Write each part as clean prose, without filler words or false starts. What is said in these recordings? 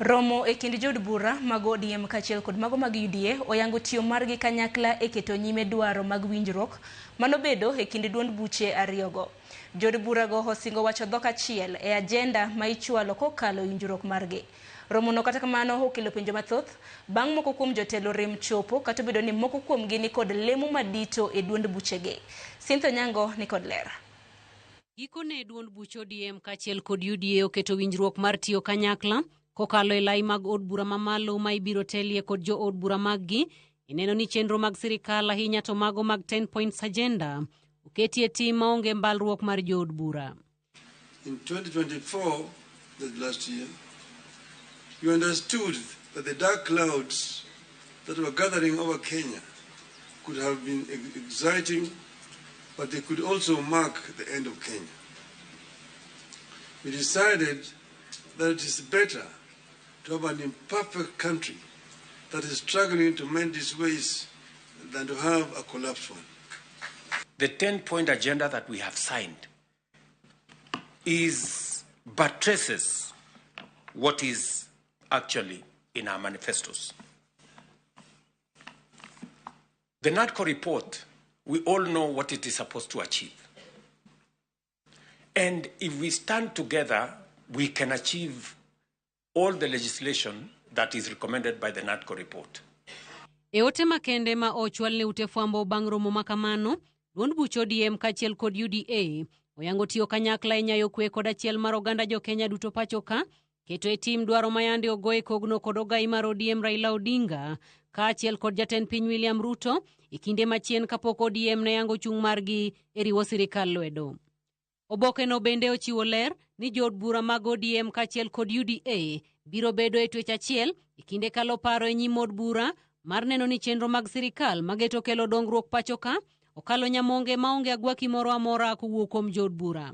Romo e kind jood bura mag ODM kaachiel kod mago mag UDA oyango tiyo margi kanyakla e keto nyime dwaro mag winjruok manobedo e kind duond buche ariyogo. Jood burago osingo wacho dhok achiel e ajenda ma ichwalo kokalo e winjruok margi. Romono kata kamano okelo penjo mathoth bang' moko kuom jotelo rem chopo kata obedo ni moko kuomgi ni kod lemo madito e duond buchegi. Cynthia Onyango ni kod ler. Gikone duond buch ODM kaachiel kod UDA oketo winjruok mar tiyo kanyakla kokalo e lai mag od bura mamalo ma ibiro telie kod jo od bura maggi. Ineno ni chenro mag sirikal ahinya to mago mag 10 points agenda oketie tim maonge mbalruok mar jo od bura. In 2024, the last year, you understood that the dark clouds that were gathering over Kenya could have been exciting, but they could also mark the end of Kenya. We decided that it is better to have an imperfect country that is struggling to mend its ways than to have a collapsed one. The 10-point agenda that we have signed is buttresses what is actually in our manifestos. The NADCO report, we all know what it is supposed to achieve. And if we stand together, we can achieve all the legislation that is recommended by the NADCO report. E ote makende ma ochwal ne ute fwambo bang' romo ma kamano, duond buch ODM kaachiel kod UDA oyango tiyo kanyakla e nyayo kwe kod achiel mar oganda jo-Kenya duto pacho ka, keto e tim dwaro ma yande ogo e kogno kod ogai mar ODM Raila Odinga kaachiel kod jatend piny William Ruto e kinde machien kapok ODM ne yango chung' margi e riwo sirikal lwedo. Obokeno bende ochiwo ler ni jood bura mag ODM kaachiel kod UDA biro bedo e twech achiel e kinde kalo paro e nyim od bura mar neno ni chenro mag sirikal mageto kelo dongruok pacho ka okalo nyamonge maonge agwaki moro amora kowuok kuom jood bura.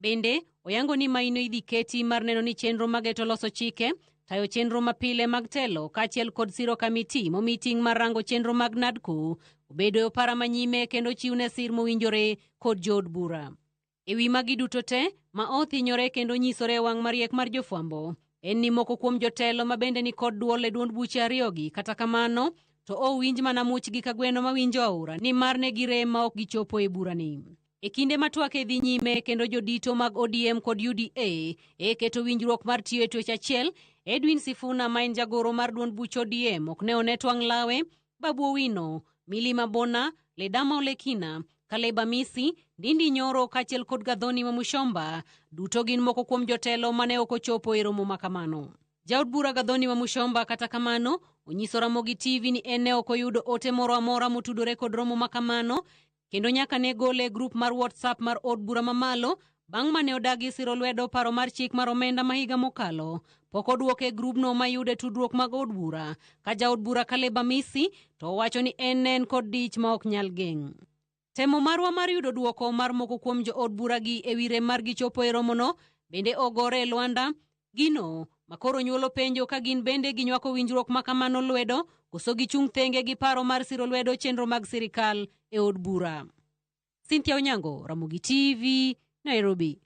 Bende oyango ni maino idhi keti mar neno ni chenro mageto loso chike, tayo chenro mapile mag telo kaachiel kod siro kamiti momi ting' mar rango chenro mag NADCO obedo e opara manyime kendo chiwne sir mowinjore kod jood bura. E wi magi duto te ma othinyore kendo nyisore e wang' mariek mar jofwambo en ni moko kuom jotelo ma bende ni kod duol e duond buche ariyogi kata kamano to owinj mana muchgi ka gweno mawinjo aora nimar ne girem ma ok gichopo e burani. E kinde ma twak e dhi nyime kendo jodito mag ODM kod UDA e keto winjruok mar tiyo e twech achiel, Edwin Sifuna ma en jagoro mar duond buch ODM ok ne one twang' lawe, Babu Owino, Millie Mabona, Ledama Olekina, Caleb Amisi, Ndindi Nyoro kaachiel kod Gathoni Wamuchomba duto gin moko kuom jotelo mane ok ochopo e romo ma kamano. Jaod bura Gathoni Wamuchomba kata kamano onyiso Ramogi TV ni en ne ok oyudo ote moro amora motudore kod romo ma kamano kendo nyaka ne gole e grup mar WhatsApp mar od bura mamalo bang' mane odagi siro lwedo paro mar chik mar omenda ma higa mokalo. Pok odwoke e grubno mayude tudruok mag od bura ka jaod bura Caleb Amisi to owacho ni en ne en kod dich ma ok nyal geng'. Temo marwa mar yudo duoko mar moko kuom jood buragi e wi rem margi chopo e romono bende ogore e lwanda gino makoro nyuolo penjo ka gin bende ginywako winjruok ma kamano lwedo koso gichung' thenge gi paro mar siro lwedo chenro mag sirikal e od bura. Cynthia Onyango, Ramogi TV, Nairobi.